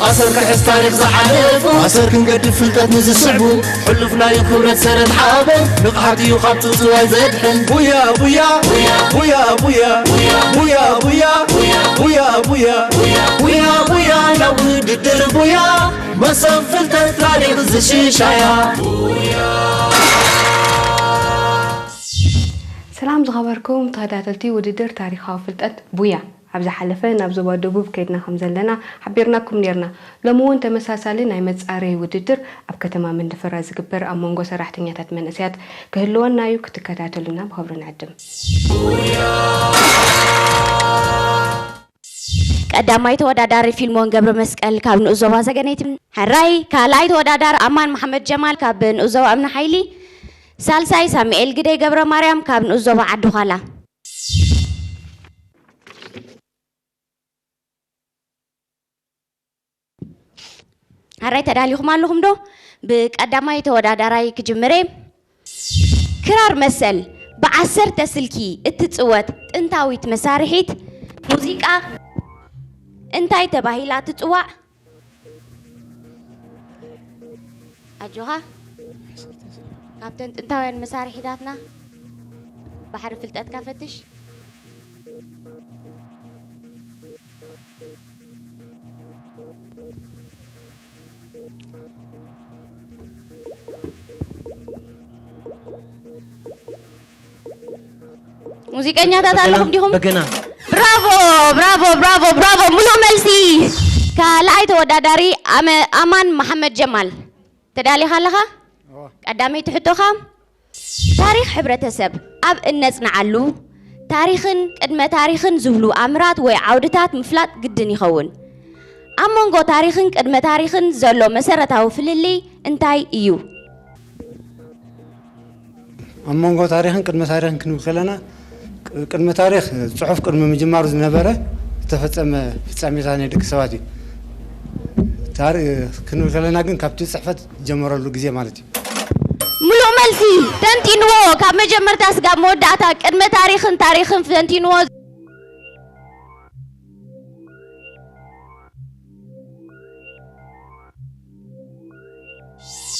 ኣሰር ክሕዝ ታሪኽ ዝሓለፉ፣ ኣሰር ክንገድፍ ፍልጠት ንዝስዕቡ፣ ሕሉፍ ናዩ ክብረት ሰረት ሓበን፣ ንቕሓት እዩ ካብ ጽውጽዋይ ዘድሕን። ቡያ ቡያ ቡያ ቡያ ቡያ ቡያ ቡያ ቡያ ቡያ ቡያ ቡያ ናብ ውድድር ቡያ፣ መሰብ ፍልጠት ታሪኽ ዝሽሻያ። ሰላም ዝኸበርኩም ተኸታተልቲ ውድድር ታሪኻዊ ፍልጠት ቡያ። ኣብ ዝሓለፈ ናብ ዞባ ደቡብ ከይድና ከም ዘለና ሓቢርናኩም ነርና። ሎሚ እውን ተመሳሳሊ ናይ መጻረዪ ውድድር ኣብ ከተማ መንደፈራ ዝግበር ኣብ መንጎ ሰራሕተኛታት መንእሰያት ክህልወና እዩ። ክትከታተሉና ብኽብሪ ንዕድም። ቀዳማይ ተወዳዳሪ ፊልሞን ገብረ መስቀል ካብ ንኡስ ዞባ ሰገነይቲ፣ ሕራይ። ካልኣይ ተወዳዳሪ ኣማን መሓመድ ጀማል ካብ ንኡስ ዞባ እምኒ ሓይሊ፣ ሳልሳይ ሳሙኤል ግደይ ገብረ ማርያም ካብ ንኡስ ዞባ ዓዲ ዃላ። ሕራይ፣ ተዳሊኹም ኣለኹም ዶ? ብቀዳማይ ተወዳዳራይ ክጅምር እየ። ክራር መሰል ብዓሰርተ ስልኪ እትጽወት ጥንታዊት መሳርሒት ሙዚቃ እንታይ ተባሂላ ትጽዋዕ? ኣጆኻ፣ ካብተን ጥንታውያን መሳርሒታትና ባሕሪ ፍልጠትካ ፈትሽ። ሙዚቀኛታት በገና፣ ኣለኹም ዲኹም? በገና። ብራቮ፣ ብራቮ፣ ብራቮ፣ ብራቮ። ሙሉእ መልሲ። ካልኣይ ተወዳዳሪ ኣመ-፣ ኣማን መሓመድ ጀማል። ተዳሊኻ ኣለኻ? እዋ። ቀዳመይቲ ሕቶኻ፣ ታሪኽ ሕብረተሰብ ኣብ እነጽንዓሉ፣ ታሪኽን ቅድመ ታሪኽን ዝብሉ ኣምራት ወይ ዓውድታት ምፍላጥ ግድን ይኸውን። ኣብ መንጎ ታሪኽን ቅድመ ታሪኽን ዘሎ መሰረታዊ ፍልልይ እንታይ እዩ? ኣብ መንጎ ታሪኽን ቅድመ ታሪኽን ክንብል ከለና፣ ቅ-፣ ቅድመ ታሪኽ ጽሑፍ ቅድሚ ምጅማሩ ዝነበረ ዝተፈጸመ ፍጻሜታት ናይ ደቂ ሰባት እዩ። ታሪ-፣ ክንብል ከለና ግን ካብቲ ጽሕፈት ዝጀመረሉ ግዜ ማለት እዩ። ምሉእ መልሲ። ተንቲንዎ፣ ካብ መጀመርታ ስጋብ መወዳእታ፣ ቅድመ ታሪኽን ታሪኽን ተንቲንዎ።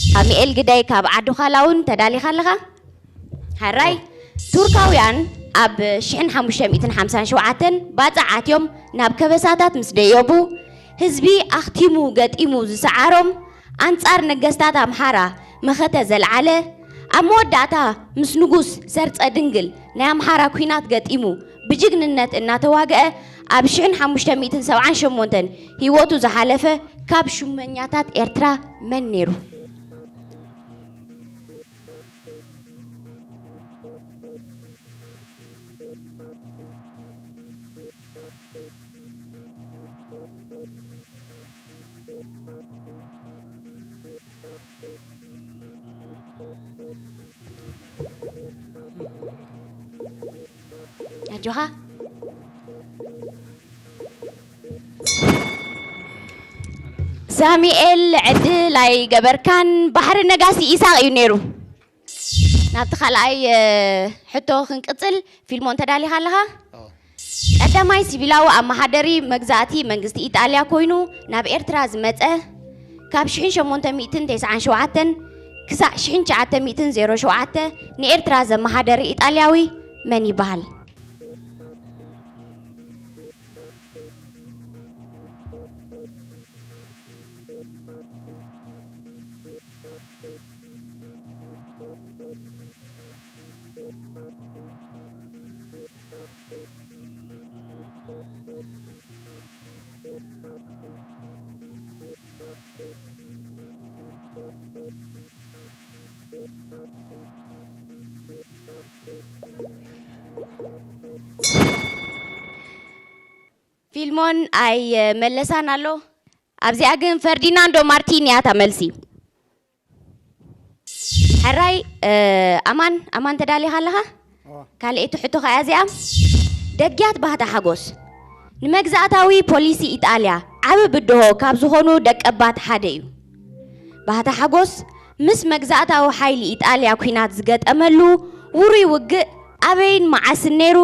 ሳሙኤል ግዳይ ካብ ዓዲ ዃላ እውን ተዳሊኻ ኣለኻ? ሕራይ። ቱርካውያን ኣብ ሽሕን ሓሙሽተ ሚእትን ሓምሳን ሸውዓተን ባጽዕ ኣትዮም ናብ ከበሳታት ምስ ደየቡ፣ ህዝቢ ኣኽቲሙ ገጢሙ ዝሰዓሮም፣ ኣንጻር ነገስታት ኣምሓራ መኸተ ዘልዓለ፣ ኣብ መወዳእታ ምስ ንጉስ ሰርጸ ድንግል ናይ ኣምሓራ ኲናት ገጢሙ ብጅግንነት እናተዋግአ ኣብ ሽሕን ሓሙሽተ ሚእትን ሰብዓን ሸሞንተን ህይወቱ ዝሓለፈ ካብ ሹመኛታት ኤርትራ መን ነይሩ? ኣጆኻ። ሳሚኤል፣ ዕድል ኣይገበርካን። ባሕሪ ነጋሲ ኢሳቕ እዩ ነይሩ። ናብቲ ካልኣይ፣ እ፣ ሕቶ ክንቅጽል፣ ፊልሞን ተዳሊኻ ኣለኻ? ኣዎ። ቀዳማይ ሲቪላዊ ኣመሓደሪ መግዛእቲ መንግስቲ ኢጣልያ ኮይኑ ናብ ኤርትራ ዝመጸ፣ ካብ ሽሕን ሸሞንተ ሚእትን ተስዓን ሸውዓተን ክሳዕ ሽሕን ትሽዓተ ሚእትን ዜሮ ሸውዓተ ንኤርትራ ዘመሓደሪ ኢጣልያዊ መን ይበሃል? ፊልሞን ኣይመለሳን ኣሎ። ኣብዚኣ ግን ፈርዲናንዶ ማርቲን እያ እታ መልሲ። ሕራይ፣ እ፣ ኣማን፣ ኣማን ተዳሊኻ ኣለኻ? እዋ። ካልኣይቲ ሕቶ ከኣ እዚኣ። ደግያት ባህታ ሓጎስ ንመግዛእታዊ ፖሊሲ ኢጣልያ ዓቢ ብድሆ ካብ ዝኾኑ ደቀባት ሓደ እዩ። ባህታ ሓጎስ ምስ መግዛእታዊ ሓይሊ ኢጣልያ ኲናት ዝገጠመሉ ውሩይ ውግእ ኣበይን መዓስን ነይሩ?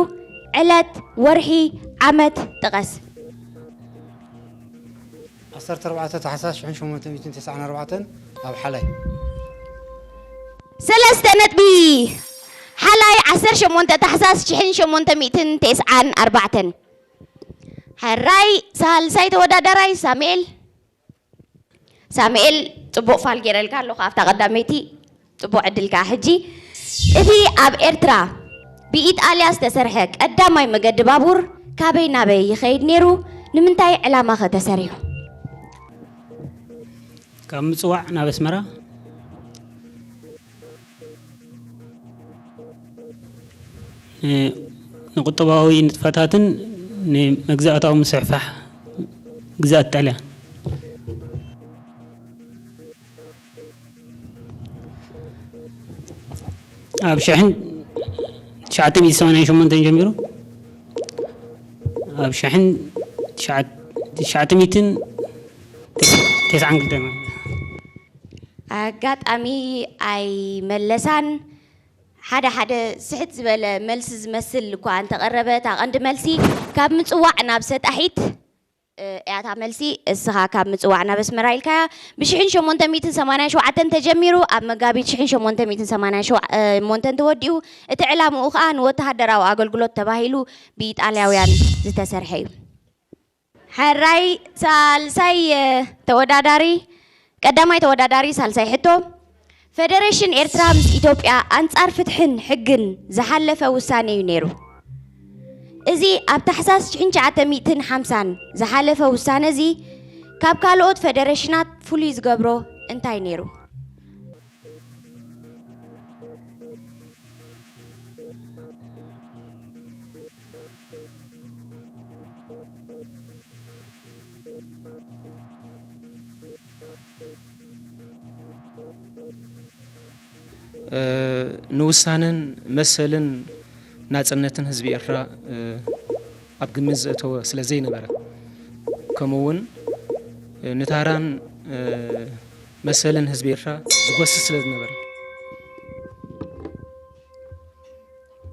ዕለት፣ ወርሒ፣ ዓመት ጥቐስ። ዓሰርተ ኣርባዕተ ታሕሳስ ሽሕን ሸሞንተ ሚእትን ተስዓን ኣርባዕተን ኣብ ሓላይ። ሰለስተ ነጥቢ። ሓላይ ዓሰርተ ሸሞንተ ታሕሳስ ሽሕን ሸሞንተ ሚእትን ተስዓን ኣርባዕተን። ሕራይ ሳልሳይ ተወዳዳራይ ሳሙኤል። ሳሙኤል፣ ጽቡቕ ፋል ገይረልካ ኣለኹ ኣብታ ቀዳመይቲ። ጽቡቕ ዕድል ከኣ ሕጂ። እቲ ኣብ ኤርትራ ብኢጣልያ ዝተሰርሐ ቀዳማይ መገዲ ባቡር ካበይ ናበይ ይኸይድ ነይሩ? ንምንታይ ዕላማኸ ተሰሪሑ? ካብ ምጽዋዕ ናብ ኣስመራ። ን- ንቁጠባዊ ንጥፈታትን ንመግዛእታዊ ምስሕፋሕ ግዝኣት ጣልያን። ኣብ ሽሕን ትሽዓተ ሚእቲ ሰማንያን ሸሞንተን ጀሚሩ ኣብ ሽሕን ትሽዓተ ሚእትን ተስዓን ክልተን ማለት እዩ። ኣጋጣሚ ኣይመለሳን። ሓደ ሓደ ስሕት ዝበለ መልሲ ዝመስል እኳ እንተቐረበ፣ እታ ቀንዲ መልሲ ካብ ምጽዋዕ ናብ ሰጣሒት፣ እ፣ እያ እታ መልሲ። እስኻ ካብ ምጽዋዕ ናብ ኣስመራ ኢልካያ። ብ ሽሕን ሸሞንተ ሚእትን ሰማንያን ሸውዓተን ተጀሚሩ ኣብ መጋቢት ሽሕን ሸሞንተ ሚእትን ሰማንያን ሸሞንተን ተወዲኡ። እቲ ዕላምኡ ከኣ ንወተሃደራዊ ኣገልግሎት ተባሂሉ ብኢጣልያውያን ዝተሰርሐ እዩ። ሕራይ ሳልሳይ ተወዳዳሪ፣ ቀዳማይ ተወዳዳሪ ሳልሳይ ሕቶ፣ ፈደረሽን ኤርትራ ምስ ኢትዮጵያ ኣንጻር ፍትሕን ሕግን ዝሓለፈ ውሳነ እዩ ነይሩ። እዚ ኣብ ታሕሳስ ሽሕን ትሽዓተ ሚእትን ሓምሳን ዝሓለፈ ውሳነ እዚ ካብ ካልኦት ፈደረሽናት ፍሉይ ዝገብሮ እንታይ ነይሩ? ንውሳነን መሰልን ናጽነትን ህዝቢ ኤርትራ ኣብ ግምት ዘእተወ ስለ ዘይነበረ፣ ከምኡ እውን ንታራን መሰልን ህዝቢ ኤርትራ ዝጎስስ ስለ ዝነበረ።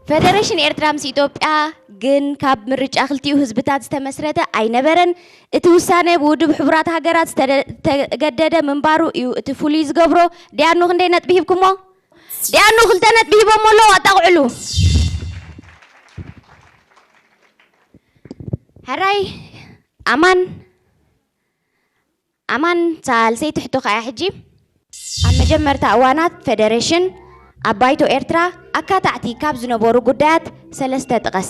ፈደረሽን ኤርትራ ምስ ኢትዮጵያ ግን ካብ ምርጫ ክልቲኡ ህዝብታት ዝተመስረተ ኣይነበረን። እቲ ውሳነ ብውድብ ሕቡራት ሃገራት ዝተገደደ ምንባሩ እዩ እቲ ፍሉይ ዝገብሮ። ዲያኑ ክንደይ ነጥቢ ሂብኩሞ? ዲያኑ ክልተ ነጥቢ ሂቦሞ ኣለዉ፣ ኣጣቕዕሉ። ሕራይ ኣማን ኣማን ሳልሰይቲ ሕቶ ከኣ ሕጂ፣ ኣብ መጀመርታ እዋናት ፈደረሽን ኣብ ባይቶ ኤርትራ ኣካታዕቲ ካብ ዝነበሩ ጉዳያት ሰለስተ ጥቀስ።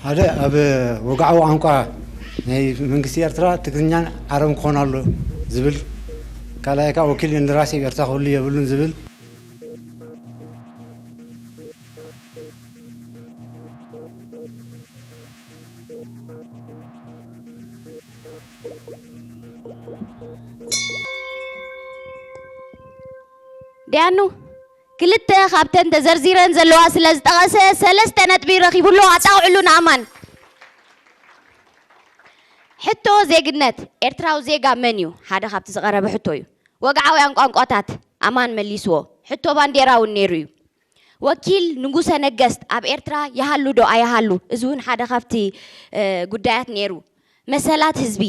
ሓደ ኣብ ወግዓዊ ቋንቋ ናይ መንግስቲ ኤርትራ ትግርኛን ዓረብን ክኾን ኣሎ ዝብል፣ ካልኣይ ከኣ ወኪል እንደራሴ ኤርትራ ክህሉ የብሉን ዝብል። ዲያኑ ክልተ ካብተን ተዘርዚረን ዘለዋ ስለ ዝጠቐሰ ሰለስተ ነጥቢ ረኺቡ ኣሎ። ኣጣቕዕሉ ንኣማን። ሕቶ ዜግነት፣ ኤርትራዊ ዜጋ መን እዩ? ሓደ ካብቲ ዝቐረበ ሕቶ እዩ። ወግዓውያን ቋንቋታት፣ ኣማን መሊስዎ። ሕቶ ባንዴራ እውን ነይሩ እዩ። ወኪል ንጉሰ ነገስት ኣብ ኤርትራ ይሃሉ ዶ ኣይሃሉ? እዚ እውን ሓደ ካብቲ ጉዳያት ነይሩ። መሰላት ህዝቢ፣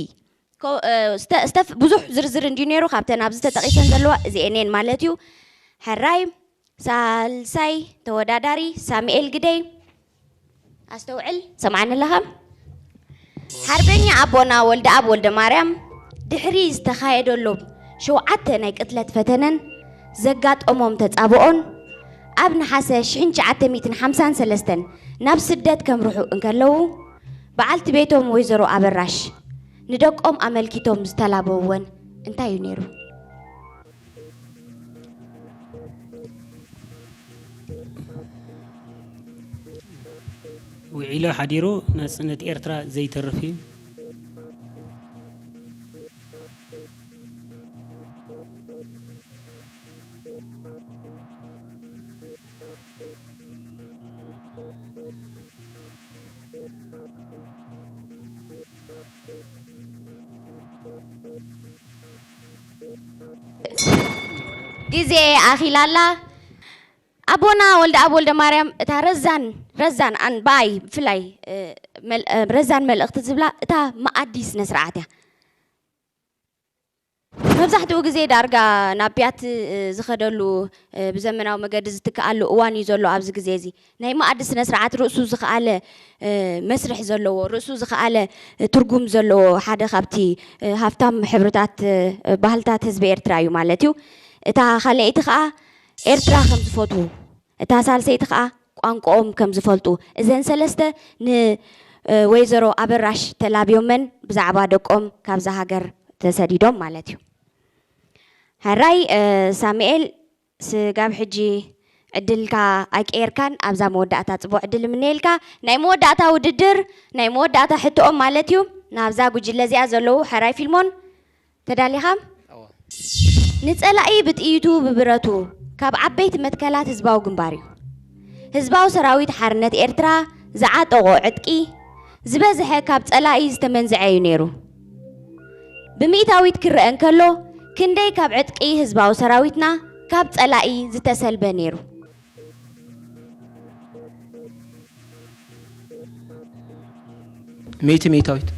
ብዙሕ ዝርዝር እንድዩ ነይሩ። ካብተን ኣብዚ ተጠቒሰን ዘለዋ እዚኤን እየን ማለት እዩ። ሕራይ ሳልሳይ ተወዳዳሪ ሳሙኤል ግደይ። ኣስተውዕል፣ ሰምዓኒ ኣለኻ? ሓርበኛ ኣቦና ወልደኣብ ወልደማርያም ድሕሪ ዝተኻየደሎም ሸውዓተ ናይ ቅትለት ፈተነን ዘጋጠሞም ተጻብኦን፣ ኣብ ነሓሰ ሽሕን ትሽዓተ ሚእትን ሓምሳን ሰለስተን ናብ ስደት ከምርሑ እንከለዉ፣ በዓልቲ ቤቶም ወይዘሮ ኣበራሽ ንደቆም ኣመልኪቶም ዝተላበውወን እንታይ እዩ ነይሩ? ውዒሉ ሓዲሩ ናጽነት ኤርትራ ዘይተርፍ እዩ። ግዜ ኣኺላ ኣላ። ኣቦና ወልደኣብ ወልደማርያም እታ ረዛን ረዛን ኣን ብኣይ ብፍላይ ረዛን መልእኽቲ ዝብላ እታ መኣዲ ስነ ስርዓት እያ። መብዛሕትኡ ግዜ ዳርጋ ናብ ቢያቲ ዝኸደሉ ብዘመናዊ መገዲ ዝትክኣሉ እዋን እዩ ዘሎ። ኣብዚ ግዜ እዚ ናይ መኣዲ ስነ ስርዓት ርእሱ ዝኸኣለ መስርሕ ዘለዎ፣ ርእሱ ዝኸኣለ ትርጉም ዘለዎ ሓደ ካብቲ ሃፍታም ሕብርታት ባህልታት ህዝቢ ኤርትራ እዩ ማለት እዩ። እታ ካልኣይቲ ከኣ ኤርትራ ከም ዝፈትዉ፣ እታ ሳልሰይቲ ከኣ ቋንቋኦም ከም ዝፈልጡ፣ እዘን ሰለስተ ንወይዘሮ ኣበራሽ ተላብዮመን ብዛዕባ ደቆም ካብዛ ሃገር ተሰዲዶም ማለት እዩ። ሕራይ ሳሙኤል፣ ስጋብ ሕጂ ዕድልካ ኣይቀየርካን። ኣብዛ መወዳእታ ጽቡቕ ዕድል እምነየልካ። ናይ መወዳእታ ውድድር፣ ናይ መወዳእታ ሕቶኦም ማለት እዩ። ናብዛ ጉጅለ እዚኣ ዘለዉ ሕራይ ፊልሞን፣ ተዳሊኻ? ንጸላኢ ብጥይቱ ብብረቱ ካብ ዓበይቲ መትከላት ህዝባዊ ግንባር እዩ። ህዝባዊ ሰራዊት ሓርነት ኤርትራ ዝዓጠቖ ዕጥቂ ዝበዝሐ ካብ ጸላኢ ዝተመንዝዐ እዩ ነይሩ። ብሚእታዊት ክረአ እንከሎ ክንደይ ካብ ዕጥቂ ህዝባዊ ሰራዊትና ካብ ጸላኢ ዝተሰልበ ነይሩ? ሚእቲ ሚእታዊት።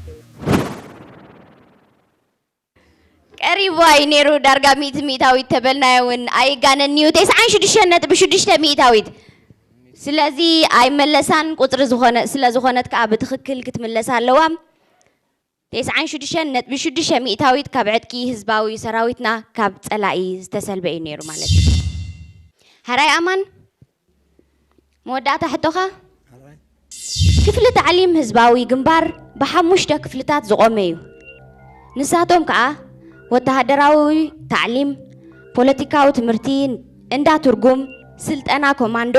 ቀሪቡ እዩ ነይሩ። ዳርጋ ሚእቲ ሚእታዊት ተበልናዮ እውን ኣይጋነን እዩ። ተስዓን ሽዱሽተን ነጥቢ ሽዱሽተ ሚእታዊት። ስለዚ ኣይመለሳን፣ ቁፅሪ ዝኾነ ስለ ዝኾነት ከዓ ብትኽክል ክትምለስ ኣለዋ። ተስዓን ሽዱሽተን ነጥቢ ሽዱሽተ ሚእታዊት ካብ ዕጥቂ ህዝባዊ ሰራዊትና ካብ ፀላኢ ዝተሰልበ እዩ ነይሩ ማለት እዩ። ሕራይ ኣማን፣ መወዳእታ ሕቶኻ። ክፍሊ ታዕሊም ህዝባዊ ግንባር ብሓሙሽተ ክፍልታት ዝቖመ እዩ። ንሳቶም ከኣ ወተሃደራዊ ታዕሊም፣ ፖለቲካዊ ትምህርቲ፣ እንዳ ትርጉም፣ ስልጠና ኮማንዶ፣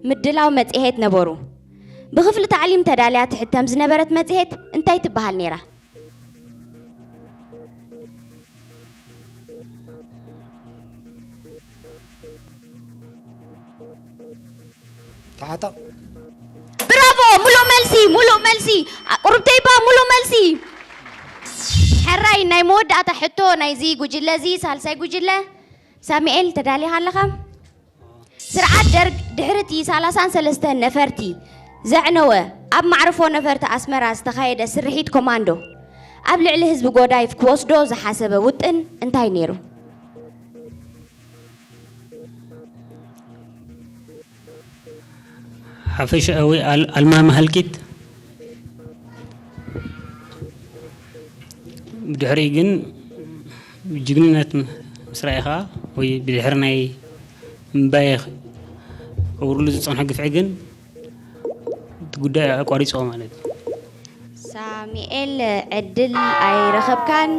ምድላው መጽሔት ነበሩ። ብክፍሊ ታዕሊም ተዳልያ ትሕተም ዝነበረት መጽሔት እንታይ ትበሃል ነይራ? ተዓጠቕ። ብራቮ! ሙሉእ መልሲ፣ ሙሉእ መልሲ። ቁሩብተይባ፣ ሙሉእ መልሲ። ሕራይ ናይ መወዳእታ ሕቶ ናይዚ ጉጅለ እዚ፣ ሳልሳይ ጉጅለ። ሳሙኤል፣ ተዳሊኻ ኣለኻ? ስርዓት ደርግ ድሕሪ እቲ ሰላሳን ሰለስተን ነፈርቲ ዘዕነወ ኣብ ማዕርፎ ነፈርቲ ኣስመራ ዝተኻየደ ስርሒት ኮማንዶ ኣብ ልዕሊ ህዝቢ ጎዳይፍ ክወስዶ ዝሓሰበ ውጥን እንታይ ነይሩ? ሓፈሻዊ ኣል- ኣልማሚ ህልቂት ብድሕሪኡ ግን ጅግንነት ምስ ረኣኻ ወይ ብድሕሪ ናይ እምባየ ክገብርሉ ዝጸንሑ ግፍዒ ግን እቲ ጉዳይ ኣቋሪጽዎ ማለት እዩ። ሳሙኤል ዕድል ኣይረኸብካን፣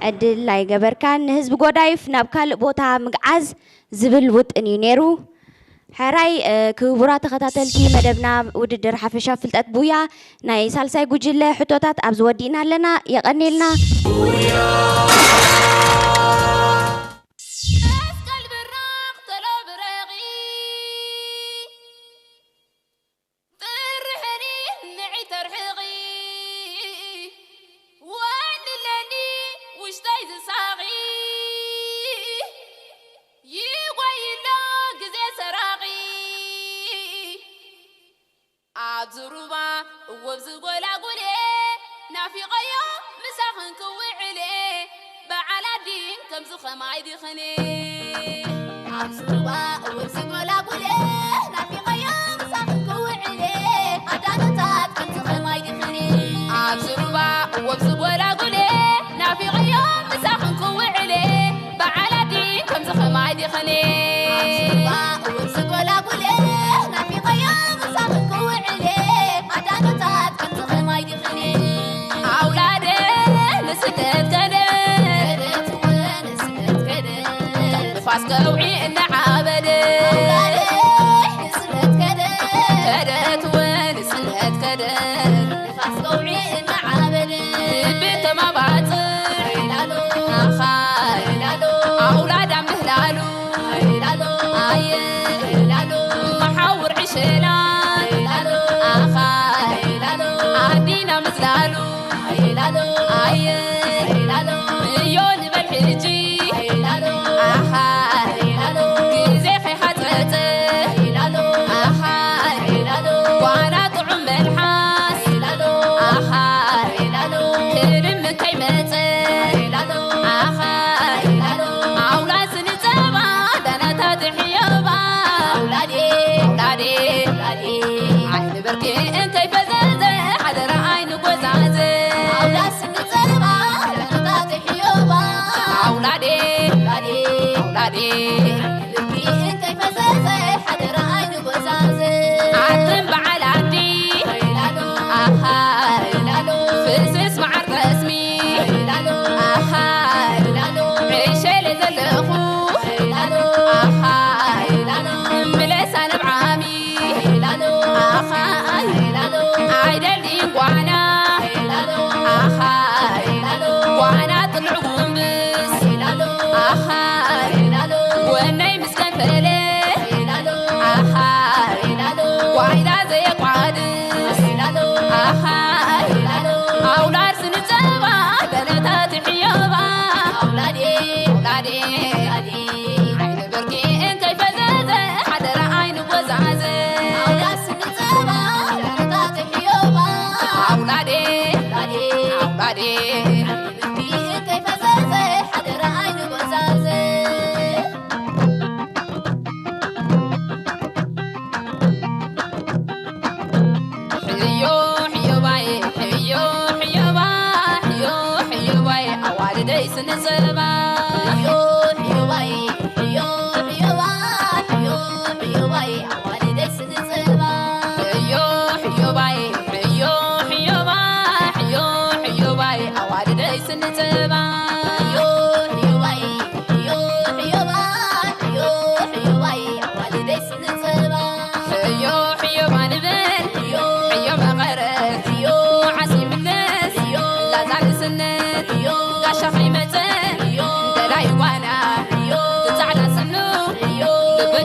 ዕድል ኣይገበርካን። ንህዝቢ ጎዳይፍ ናብ ካልእ ቦታ ምግዓዝ ዝብል ውጥን እዩ ነይሩ። ሕራይ ክቡራት ተኸታተልቲ መደብና ውድድር ሓፈሻዊ ፍልጠት ቡያ ናይ ሳልሳይ ጉጅለ ሕቶታት ኣብዚ ወዲእና ኣለና። የቐኔልና። ፍርሕኒ ንዒ ተርሕቒ ወንለኒ ውሽጠይ ዝሳቒ ይጎይሎ ግዜ ሰራቒ ኣብዚ ሩባ እወ ኣብዚ ጎላጉሌ ናፊቐዮ ምሳኽን ክውዕሌ በዓል ኣዲን ከምዚ ኸማይ ዲኽኔ ኣብዚ ሩባ እወ ኣብዚ ጎላጉሌ ናፊቐዮ ምሳኽን ክውዕሌ ኣዳኖታት ከምዚ ኸማይ ዲኽኔ ኣብዚ ሩባ እወ ኣብዚ ጎላጉሌ ናፊቐዮ ምሳኽን ክውዕሌ በዓል ኣዲን ከምዚ ኸማይ ዲኽኔ ኣብዚ ሩባ እወ ኣብዚ ጎላጉሌ ናፊቐዮ ምሳኽን ክውዕሌ ኣዳኖታት ከምዚ ኸማይ ዲኽኔ ኣውላደ ንስደት ከደ ንፋስ ከውዒ እናዓበደ ዓይኒ ብርቂ እንከይፈዘዘ ሓደራ ኣይንጎዛዘ። ኣውላስ ንጸባ ለምታት ሕዮባ። ኣውላዴ፣ ኣውላዴ፣ ብርቂ እንከይፈዘዘ ሓደራ ኣይንጎዛዘ። ኣትን በዓል ዓዲ፣ ኣሃ፣ ፍስስ መዓር ጠስሚ፣ ኣሃ፣ ዕሸለ ዘለኹ፣ ኣሃ፣ ምለሳ ንብዓሚ። ኣኻ ኣይደልይን ጓና። ኣኻ ጓና ጥልዕ ጉንብስ። ኣኻ ወነይ ምስ ከንፈለ። ኣኻ ጓይላ ዘየቋድስ። ኣኻ ኣውላድ ስንጸባ በለታት ሕዮባ። ኣውላዴ፣ ኣውላዴ፣ ዓይኒ ብርቂ እንከይፈዘዘ ሓደራ ኣይንጎዛዘ። ኣውላስ ንጸባ ለምታት ሕዮባ። ኣውላዴ፣ ኣውላዴ፣ ኣውላዴ፣ ብርቂ እንከይፈዘዘ ሓደራ ኣይንጎዛዘ። ሕዮ ሕዮባይ፣ ሕዮ ሕዮባ፣ ሕዮ ሕዮባይ፣ ኣዋልደይ ስንጽባ። ሕዮ ሕዮባይ፣ ሕዮ ሕዮባ፣ ሕዮ ሕዮባይ፣ ኣዋልደይ ስንጽባ። ሕዮ ሕዮባይ፣ ሕዮ ሕዮባ፣ ሕዮ ሕዮባይ፣ ኣዋልደይ ስንጽባ። ሕዮ ሕዮባይ፣ ሕዮ ሕዮባ፣ ሕዮ ሕዮባይ፣ ኣዋልደይ ስንጽባ። ሕዮ ሕዮባ ንበል፣ ሕዮ መቐረት፣ ሕዮ መዓስ ይምለስ፣ ላዛ ንስነት፣ ጋሻ ከይመጸ፣ ደላይ ጓና፣ ጻዕዳ ስኑ፣ ልቢ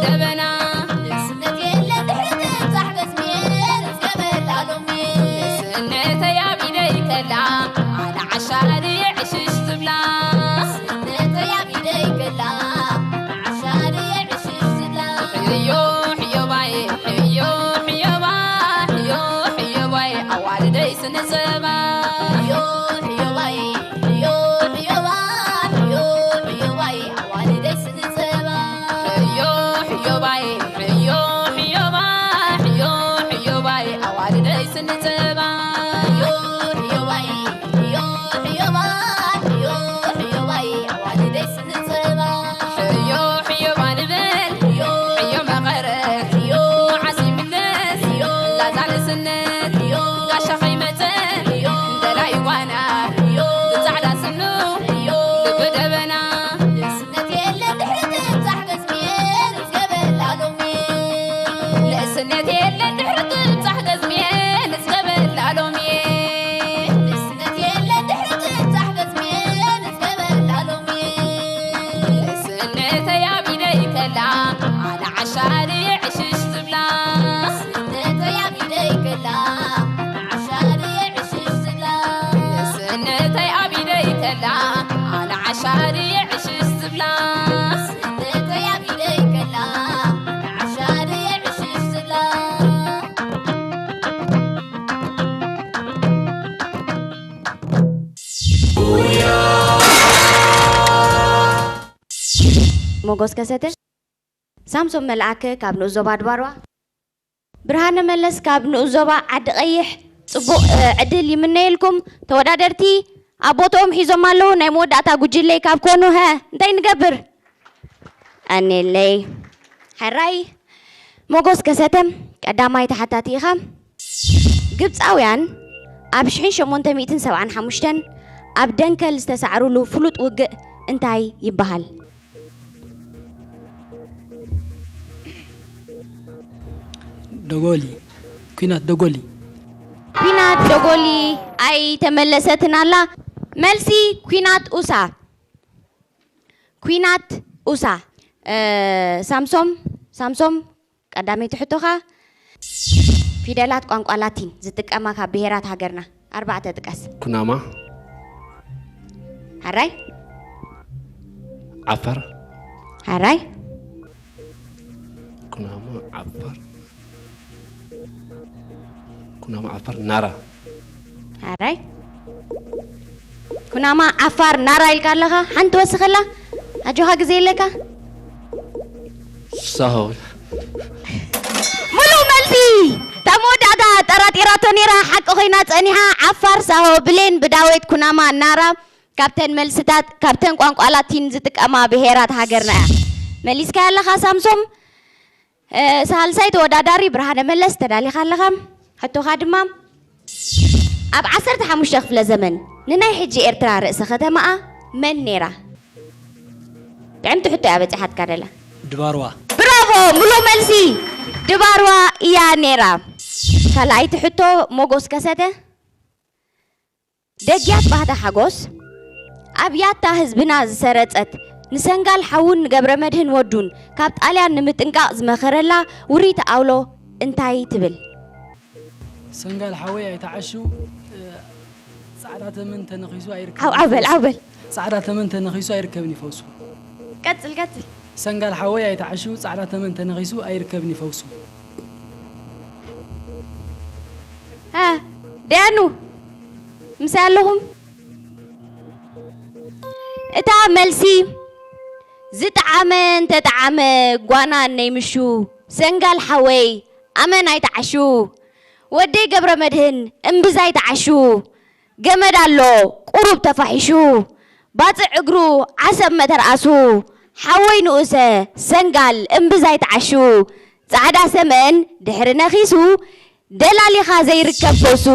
ደበና። ንስነት የለን ድሕሪ ትብጻሕ ገዝሚ፣ ንስነተይ ኣብ ኢደይ ከላ፣ ኣነ ዓሻ ድየ ዕሽሽ ዝብላ። ንስነተይ ኣብ ኢደይ ከላ፣ ኣነ ዓሻ ድየ ዕሽሽ ዝብላ። ሕዮ ሕዮባይ፣ ሕዮ ሕዮባ፣ ሕዮ ሕዮባይ፣ ኣዋልደይ ስንጽባ። ሕዮ ሕዮባይ፣ ሕዮ ሕዮባ፣ ሕዮ ሕዮባይ፣ ኣዋልደይ ስንጽባ። ሕዮ ሕዮባይ፣ ሕዮ ሕዮባ፣ ሕዮ ሕዮባይ፣ ኣዋልደይ ስንጽባ። ሕዮ ሕዮባይ፣ ሕዮ ሕዮባ፣ ሕዮ ሕዮባይ፣ ኣዋልደይ ስንጽባ። ሕዮ ሕዮባ ንበል፣ ሕዮ መቐረት፣ ሕዮ መዓስ ይምለስ፣ ላዛ ንስነት፣ ጋሻ ከይመጸ፣ ደላይ ጓና፣ ጻዕዳ ስኑ፣ ልቢ ደበና። ንእስነት የለን ድሕሪ ትብጻሕ ገዝሚ፣ ንዝገበላ ሎሚ። ንእስነት የለን ድሕሪ ትብጻሕ ገዝሚ፣ ንዝገበላ ሎሚ። ንእስነት የለን ድሕሪ ትብጻሕ ገዝሚ፣ ንዝገበላ ሎሚ። ንእስነተይ ኣብ ኢደይ ከላ፣ ኣነ ዓሻ ድየ ዕሽሽ ዝብላ። ንእስነተይ ኣብ ኢደይ ከላ፣ ኣነ ዓሻ ድየ ዕሽሽ ዝብላ። ንእስነተይ ኣብ ኢደይ ከላ፣ ኣነ ዓሻ ድየ ዕሽሽ ዝብላ። ንእስነተይ ኣብ ኢደይ ከላ፣ ኣነ ዓሻ ድየ ዕሽሽ ዝብላ። ሞጎስ ከሰተ፣ ሳምሶም መልኣከ ካብ ንኡስ ዞባ ኣድባርዋ፣ ብርሃነ መለስ ካብ ንኡስ ዞባ ዓዲ ቀይሕ፣ ጽቡቕ፣ እ፣ ዕድል ይምነየልኩም። ተወዳደርቲ ኣብ ቦትኦም ሒዞም ኣለዉ። ናይ መወዳእታ ጉጅለይ ካብ ኮኑ፣ ሀ፣ እንታይ ንገብር? ኣኔለይ። ሕራይ ሞጎስ ከሰተ፣ ቀዳማይ ተሓታቲ ኢኻ። ግብጻውያን ኣብ ሽሕን ሸሞንተ ሚእትን ሰብዓን ሓሙሽተን ኣብ ደንከል ዝተሳዕሩሉ ፍሉጥ ውግእ እንታይ ይበሃል? ደጎሊ፣ ኲናት ደጎሊ። ኲናት ደጎሊ ኣይተመለሰትን ኣላ። መልሲ ኲናት ኡሳ። ኲናት ኡሳ። እ፣ ሳምሶም፣ ሳምሶም፣ ቀዳመይቲ ሕቶኻ፣ ፊደላት ቋንቋ ላቲን ዝጥቀማ ካብ ብሄራት ሃገርና ኣርባዕተ ጥቀስ። ኩናማ። ሕራይ። ዓፋር። ሕራይ። ኩናማ ዓፋር። ኩናማ ዓፋር ናራ። ሕራይ። ኩናማ ዓፋር ናራ ኢልካ ኣለኻ። ሓንቲ ወስኸላ። ኣጆኻ ግዜ የለካ። ሳሆ። ሙሉእ መልሲ። ሕቶ ነይራ፣ ሓቂ ኮይና ጸኒሓ። ዓፋር፣ ሳሆ፣ ብሌን፣ ብዳዌት፣ ኩናማ፣ ናራ፣ ካብተን መልስታት፣ ካብተን ቋንቋ ላቲን ዝጥቀማ ብሄራት ሃገርና እያ። መሊስካያ ኣለኻ ሳምሶም። እ፣ ሳልሳይ ተወዳዳሪ ብርሃነ መለስ፣ ተዳሊኻ ኣለኻ? ሕቶኻ ድማ፣ ኣብ ዓሰርተ ሓሙሽተ ክፍለ ዘመን ንናይ ሕጂ ኤርትራ ርእሰ ከተማኣ መን ነይራ? ጥዕምቲ ሕቶ እያ በጺሓትካ ደላ። ድባርዋ። ብራቮ! ምሉእ መልሲ ድባርዋ እያ ነይራ። ካልኣይቲ ሕቶ ሞጎስ ከሰተ። ደግያት ባህታ ሓጎስ፣ ኣብ ያታ ህዝብና ዝሰረጸት፣ ንሰንጋል ሓውን ንገብረ መድህን ወዱን ካብ ጣልያን ንምጥንቃቕ ዝመኸረላ ውርይቲ ኣውሎ እንታይ ትብል? ሰንጋል ሓወይ ኣይተዓሹ፣ እ፣ ጻዕዳ ተመን ተነኺሱ ኣይርከብ። ዓው፣ ዓው በል፣ ዓው በል። ጻዕዳ ተመን ተነኺሱ ኣይርከብን ይፈውሱ። ቀጽል፣ ቀጽል። ሰንጋል ሓወይ ኣይተዓሹ፣ ጻዕዳ ተመን ተነኺሱ ኣይርከብን ይፈውሱ። እ፣ ደያኑ፣ ምሳይ ኣለኹም? እታ መልሲ፣ ዝጠዓመ እንተጠዓመ ጓና እነይ ምሹ፣ ሰንጋል ሓወይ ኣመን ኣይተዓሹ፣ ወደይ ገብረ መድህን እምብዛ ኣይተዓሹ፣ ገመድ ኣሎ ቁሩብ ተፋሒሹ፣ ባጽዕ እግሩ ዓሰብ መተርኣሱ፣ ሓወይ ንኡሰ ሰንጋል እምብዛ ኣይተዓሹ፣ ጻዕዳ ሰመን ድሕሪ ነኺሱ፣ ደላሊኻ ዘይርከብ ፈውሱ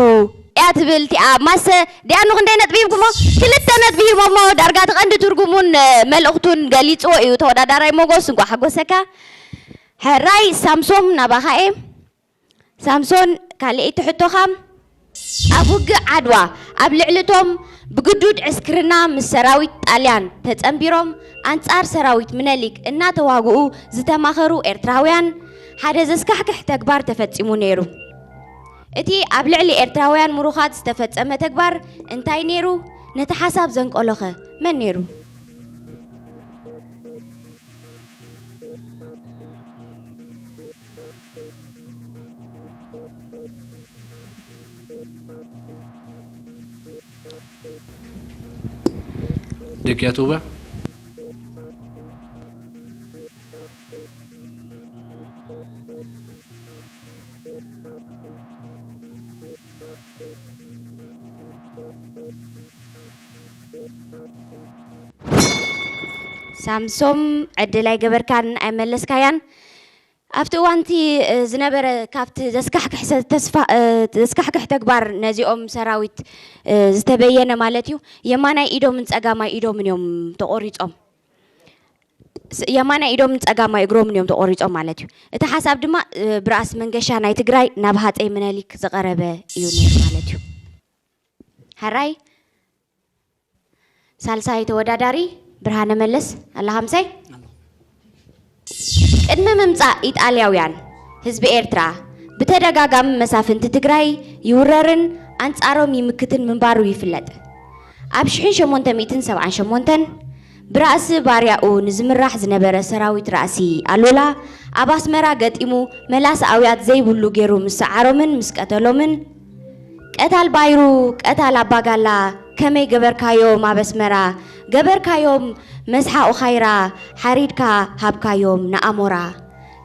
እያ ትብል እቲኣ። ማሰ ዲያኑ ክንደይ ነጥቢ ሂብኩሞ? ክልተ ነጥቢ ሂቦሞ። ዳርጋ እቲ ቀንዲ ትርጉሙን፣ እ፣ መልእኽቱን ገሊጽዎ እዩ ተወዳዳራይ ሞጎስ። እንኳዕ ሓጎሰካ። ሕራይ ሳምሶም ናባኻ እየ። ሳምሶን፣ ካልኣይቲ ሕቶኻ፣ ኣብ ውግእ ዓድዋ ኣብ ልዕሊ እቶም ብግዱድ ዕስክርና ምስ ሰራዊት ጣልያን ተጸንቢሮም ኣንጻር ሰራዊት ምነሊክ እናተዋግኡ ዝተማኸሩ ኤርትራውያን ሓደ ዘስካሕክሕ ተግባር ተፈጺሙ ነይሩ። እቲ ኣብ ልዕሊ ኤርትራውያን ምሩኻት ዝተፈጸመ ተግባር እንታይ ነይሩ? ነቲ ሓሳብ ዘንቀሎኸ መን ነይሩ? ደቅያ ቶባ። ሳምሶም፣ ዕድል ኣይገበርካን፣ ኣይመለስካያን። ኣብቲ እዋንቲ፣ እ፣ ዝነበረ ካብቲ ዘስካሕክሕ ሰ-፣ ተስፋ-፣ እ፣ ዘስካሕክሕ ተግባር ነዚኦም ሰራዊት፣ እ፣ ዝተበየነ ማለት እዩ፣ የማናይ ኢዶምን ጸጋማይ ኢዶምን እዮም ተቖሪጾም። ስ-፣ የማናይ ኢዶምን ጸጋማይ እግሮምን እዮም ተቖሪጾም ማለት እዩ። እቲ ሓሳብ ድማ፣ እ፣ ብራእሲ መንገሻ ናይ ትግራይ ናብ ሃጸይ ምነሊክ ዝቐረበ እዩ ነይሩ ማለት እዩ። ሕራይ። ሳልሳይ ተወዳዳሪ ብርሃነ መለስ፣ ኣለኻ ምሳይ? ቅድሚ ምምጻእ ኢጣልያውያን፣ ህዝቢ ኤርትራ ብተደጋጋሚ መሳፍንቲ ትግራይ ይውረርን ኣንጻሮም ይምክትን ምንባሩ ይፍለጥ። ኣብ ሽሕን ሸሞንተ ሚእትን ሰብዓን ሸሞንተን ብራእሲ ባርያኡ ንዝምራሕ ዝነበረ ሰራዊት ራእሲ ኣሉላ ኣብ ኣስመራ ገጢሙ መላሲ ኣውያት ዘይብሉ ገይሩ ምስ ሰዓሮምን ምስ ቀተሎምን፣ ቀታል ባይሩ፣ ቀታል ኣባጋላ፣ ከመይ ገበርካዮም ኣብ ኣስመራ? ገበርካዮም መስሓቑ ካይራ፣ ሓሪድካ ሃብካዮም ንኣሞራ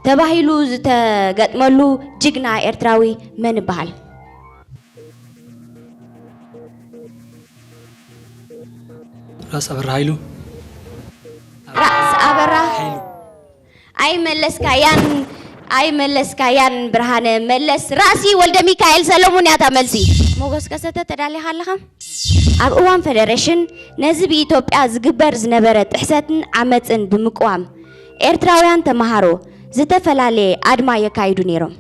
ተባሂሉ ዝተገጥመሉ ጅግና ኤርትራዊ መን ይበሃል? ራስ ኣበራ ሃይሉ። ራስ ኣበራ። ሃይሉ። ኣይመለስካያን፣ ኣይመለስካያን ብርሃነ መለስ። ራእሲ ወልደ ሚካኤል ሰለሙን እያ እታ መልሲ። ሞጎስ ከሰተ፣ ተዳሊኻ ኣለኻ? ኣብ እዋን ፈደረሽን ነዚ ብኢትዮጵያ ዝግበር ዝነበረ ጥሕሰትን ዓመጽን ብምቅዋም ኤርትራውያን ተመሃሮ ዝተፈላለየ ኣድማ የካይዱ ነይሮም።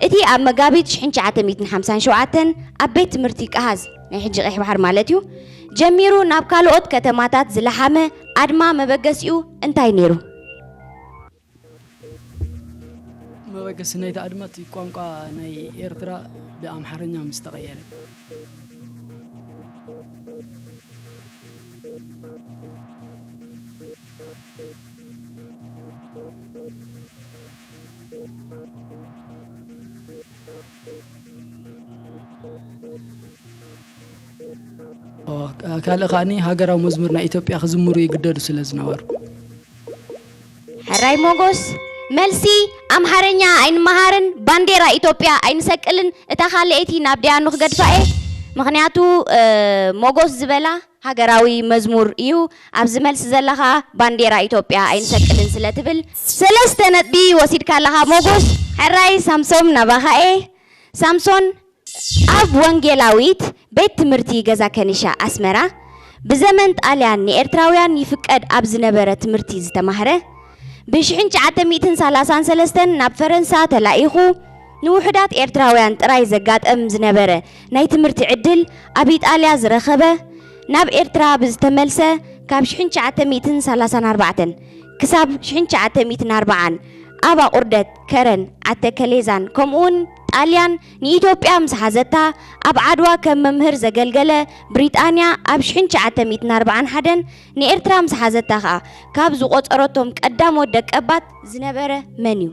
እቲ ኣብ መጋቢት ሽሕን ትሽዓተ ሚእትን ሓምሳን ሸውዓተን ኣብ ቤት ትምህርቲ ቀሃዝ፣ ናይ ሕጂ ቀይሕ ባሕሪ ማለት እዩ፣ ጀሚሩ ናብ ካልኦት ከተማታት ዝለሓመ ኣድማ መበገሲኡ እንታይ ነይሩ? መበገሲ ናይቲ ኣድማ እቲ ቋንቋ ናይ ኤርትራ ብኣምሓርኛ ምስ ተቐየረ። ኦ፣ ካልእ ከኣኒ ሃገራዊ መዝሙር ናይ ኢትዮጵያ ክዝምሩ ይግደዱ ስለ ዝነበሩ። ሕራይ ሞጎስ፣ መልሲ፣ ኣምሓርኛ ኣይንመሃርን፣ ባንዴራ ኢትዮጵያ ኣይንሰቅልን፣ እታ ካልኣይቲ ናብ ደያኑ ክገድፋ እየ። ምኽንያቱ፣ እ፣ ሞጎስ ዝበላ ሃገራዊ መዝሙር እዩ። ኣብዚ መልሲ ዘላ ኸኣ ባንዴራ ኢትዮጵያ ኣይንሰቅልን ስለ ትብል፣ ሰለስተ ነጥቢ ወሲድካ ኣለኻ ሞጎስ። ሕራይ ሳምሶም ናባኻ እየ። ሳምሶን፣ ኣብ ወንጌላዊት ቤት ትምህርቲ ገዛ ከኒሻ ኣስመራ፣ ብዘመን ጣልያን ንኤርትራውያን ይፍቀድ ኣብ ዝነበረ ትምህርቲ ዝተማህረ፣ ብ ሽሕን ትሽዓተ ሚእትን ሰላሳን ሰለስተን ናብ ፈረንሳ ተላኢኹ፣ ንውሑዳት ኤርትራውያን ጥራይ ዘጋጠም ዝነበረ ናይ ትምህርቲ ዕድል ኣብ ኢጣልያ ዝረኸበ፣ ናብ ኤርትራ ብዝተመልሰ፣ ካብ ሽሕን ትሽዓተ ሚእትን ሰላሳን ኣርባዕተን ክሳብ ሽሕን ትሽዓተ ሚእትን ኣርባዓን ኣብ ኣቑርደት፣ ከረን፣ ዓተከሌዛን ከምኡውን ጣልያን ንኢትዮጵያ ምስ ሓዘታ፣ ኣብ ዓድዋ ከም መምህር ዘገልገለ፣ ብሪጣንያ ኣብ ሽሕን ትሽዓተ ሚእትን ኣርባዓን ሓደን ንኤርትራ ምስ ሓዘታ ኸኣ ካብ ዝቖጸረቶም ቀዳሞት ደቀባት ዝነበረ መን እዩ?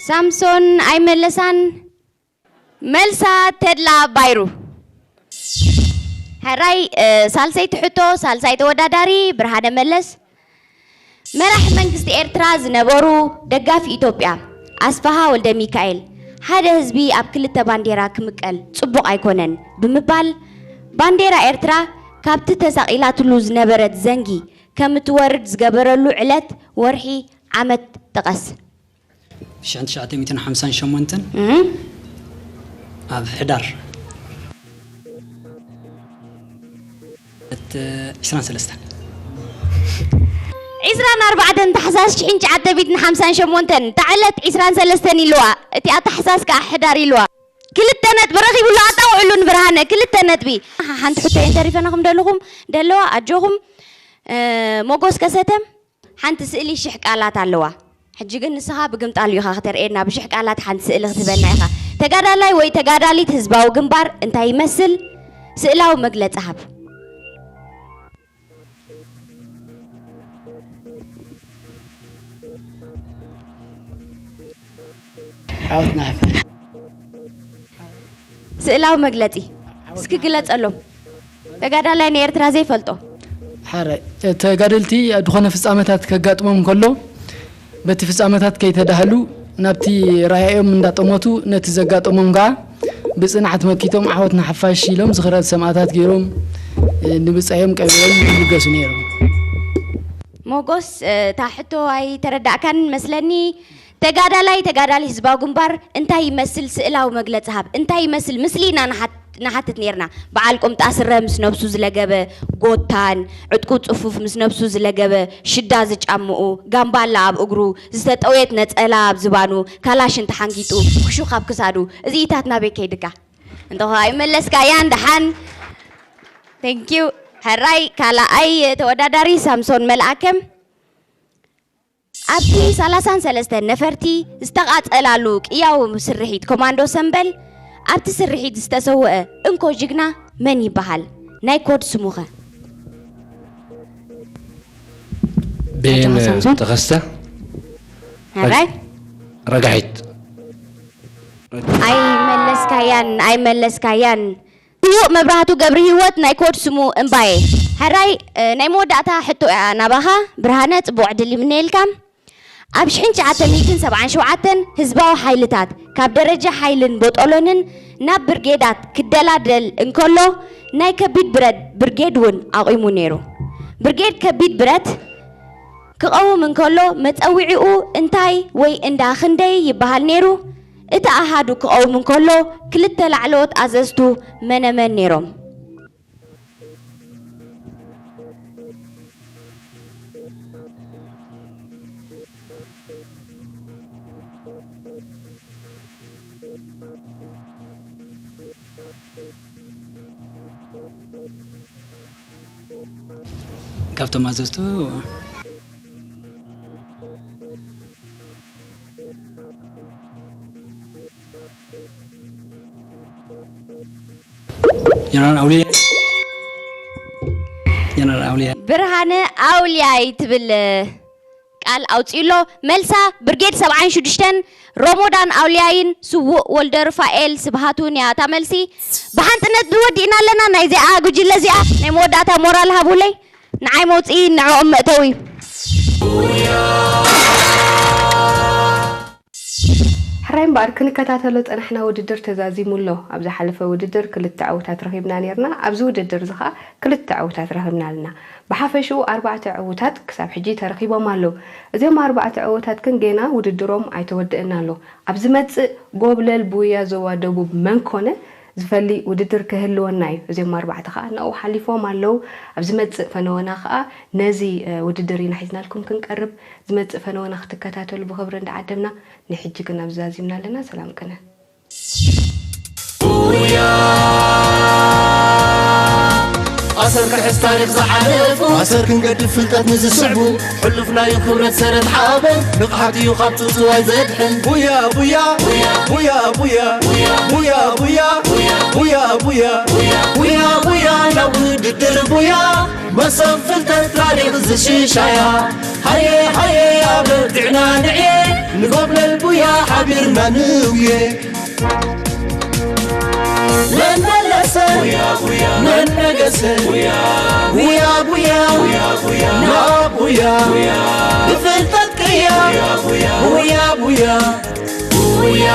ሳምሶን ኣይመለሳን። መልሳ፣ ተድላ ባይሩ። ሕራይ፣ እ፣ ሳልሰይቲ ሕቶ፣ ሳልሳይ ተወዳዳሪ ብርሃነ መለስ። መራሒ መንግስቲ ኤርትራ ዝነበሩ ደጋፊ ኢትዮጵያ ኣስፍሃ ወልደ ሚካኤል፣ ሓደ ህዝቢ ኣብ ክልተ ባንዴራ ክምቀል ጽቡቕ ኣይኮነን ብምባል፣ ባንዴራ ኤርትራ ካብቲ ተሳቒላትሉ ዝነበረት ዘንጊ ከም እትወርድ ዝገበረሉ ዕለት፣ ወርሒ፣ ዓመት ጥቐስ። ሽሕን ትሽዓተ ሚእትን ሓምሳን ሸሞንተን እም። ኣብ ሕዳር። እቲ ዒስራን ሰለስተን። ዒስራን ኣርባዕተን ታሕሳስ ሽሕን ትሽዓተ ሚእትን ሓምሳን ሸሞንተን፣ እታ ዕለት ዒስራን ሰለስተን ኢልዋ፣ እቲኣ ታሕሳስ ከኣ ሕዳር ኢልዋ። ክልተ ነጥቢ ረኺቡሉ፣ ኣጣውዕሉ ንብርሃነ፣ ክልተ ነጥቢ። ሓንቲ ሕቶ እየን ተሪፈናኹም ደለኹም፣ ደለዋ፣ ኣጆኹም። እ፣ ሞጎስ ከሰተ፣ ሓንቲ ስእሊ ሽሕ ቃላት ኣለዋ። ሕጂ ግን ንስኻ ብግምጣሉ ኢኻ ክተርእየና፣ ብሽሕ ቃላት ሓንቲ ስእሊ ክትህበና ኢኻ። ተጋዳላይ ወይ ተጋዳሊት ህዝባዊ ግንባር እንታይ ይመስል? ስእላዊ መግለጺ ሃብ። ዓወት ንሓፋሽ። ስእላዊ መግለጺ እስኪ ግለጸሎም። ተጋዳላይ ንኤርትራ ዘይፈልጦ። ሓረ፣ ተጋደልቲ ዝኾነ ፍጻመታት ከጋጥሞም ከሎ፣ በቲ ፍጻመታት ከይተዳህሉ፣ ናብቲ ራእዮም እንዳጠመቱ፣ ነቲ ዘጋጠሞም ከኣ ብጽንዓት መኪቶም፣ ዓወት ንሓፋሽ ኢሎም፣ ዝኽረ ሰማእታት ገይሮም፣ ንብጻዮም ቀቢሮም ይልገሱ ነይሮም። ሞጎስ፣ እታ ሕቶ ኣይተረዳእካን መስለኒ። ተጋዳላይ፣ ተጋዳሊ ህዝባዊ ግንባር እንታይ ይመስል? ስእላዊ መግለጺ ሃብ። እንታይ ይመስል? ምስሊ ኢና ንሓት-፣ ንሓትት ኔርና። በዓል ቁምጣ ስረ ምስ ነብሱ ዝለገበ፣ ጎታን ዕጥቁ ጽፉፍ ምስ ነብሱ ዝለገበ፣ ሽዳ ዝጫምኡ፣ ጋምባላ ኣብ እግሩ፣ ዝተጠውየት ነጸላ ኣብ ዝባኑ፣ ካላሽን ተሓንጊጡ፣ ክሹኽ ኣብ ክሳዱ። እዚ ኢታት ናበይ ከይድካ? እንተኾ ኣይመለስካያን ደሓን። Thank you። ሕራይ ካልኣይ ተወዳዳሪ ሳምሶን መልኣከም። ኣብቲ ሰላሳን ሰለስተን ነፈርቲ ዝተቓጸላሉ ቅያዊ ስርሒት ኮማንዶ ሰምበል፣ ኣብቲ ስርሒት ዝተሰወአ እንኮ ጅግና መን ይበሃል? ናይ ኮድ ስሙኸ? ብሄን ኣጆኻ ሳምሶን። ተኸስተ። ሕራይ? ረጋሒት። ኣይመለስካያን፣ ኣይመለስካያን። ስዉእ መብራህቱ ገብረ ህይወት ናይ ኮድ ስሙ እምባየ። ሕራይ፣ እ፣ ናይ መወዳእታ ሕቶ እያ ናባኻ ብርሃነ፣ ጽቡቕ ዕድል ይምነየልካ። ኣብ ሽሕን ትሽዓተ ሚእትን ሰብዓን ሸውዓተን ህዝባዊ ሓይልታት ካብ ደረጃ ሓይልን ቦጦሎንን ናብ ብርጌዳት ክደላደል እንከሎ፣ ናይ ከቢድ ብረት ብርጌድ እውን ኣቑሙ ነይሩ። ብርጌድ ከቢድ ብረት ክቐውም እንከሎ መጸውዒኡ እንታይ ወይ እንዳ ክንደይ ይበሃል ነይሩ? እቲ ኣሃዱ ክቐውም እንከሎ ክልተ ላዕለዎት ኣዘዝቱ መነመን ነይሮም? ካብቶም ኣዘዝቱ ጀነራል ኣውልያ፣ ጀነራል ኣውልያ። ብርሃነ ኣውልያይ ትብል ቃል ኣውፂኡ ኣሎ። መልሳ ብርጌድ ሰብዓን ሽዱሽተን ሮሞዳን ኣውልያይን ስዉእ ወልደ ሩፋኤል ስብሃቱን እያ እታ መልሲ። ብሓንጥነት ዝወዲእና ኣለና ናይዚኣ ጉጅለ እዚኣ። ናይ መወዳእታ ሞራል ሃቡለይ። ንዓይ መውፅኢ ንዕኦም መእተዊ። ሕራይ እምበኣር ክንከታተሎ ዝጸናሕና ውድድር ተዛዚሙ ኣሎ። ኣብ ዝሓለፈ ውድድር ክልተ ዕዉታት ረኺብና ኔርና። ኣብዚ ውድድር እዚ ኸኣ ክልተ ዕዉታት ረኺብና ኣለና። ብሓፈሽኡ ኣርባዕተ ዕዉታት ክሳብ ሕጂ ተረኺቦም ኣለዉ። እዚኦም ኣርባዕተ ዕዉታት ግን ጌና ውድድሮም ኣይተወድእን ኣሎ። ኣብ ዝመጽእ ጎብለል ቡያ ዞባ ደቡብ መን ኮነ ዝፈሊ ውድድር ክህልወና እዩ። እዚኦም ኣርባዕተ ኸኣ ናብኡ ሓሊፎም ኣለዉ። ኣብ ዝመጽእ ፈነወና ኸኣ ነዚ ውድድር ኢና ሒዝናልኩም ክንቀርብ። ዝመጽእ ፈነወና ክትከታተሉ ብኽብሪ እንዳዓደምና፣ ናይ ሕጂ ግን ኣብዚ ዛዚምና ኣለና። ሰላም ቅነ። ኣሰር ክሕዝ ታሪኽ ዝሓለፉ ኣሰር ክንገድፍ ፍልጠት ንዝስዕቡ ሕሉፍ ናዩ ክብረት ሰረት ሓበን ንቕሓት እዩ ካብ ጽውጽዋይ ዘድሕን ቡያ ቡያ ቡያ ቡያ ቡያ ቡያ ቡያ ቡያ ቡያ ቡያ ናብ ውድድር ቡያ መሰብ ፍልጠት ታሪኽ ዝሽሻያ ሃየ ሃየ ኣበርቲዕና ንዕየ ንጎብለል ቡያ ሓቢርና ንውየ መን መለሰ መን ነገሰ ቡያ ቡያ ናብ ቡያ ብፍልጠት ቅያ ቡያ ቡያ ቡያ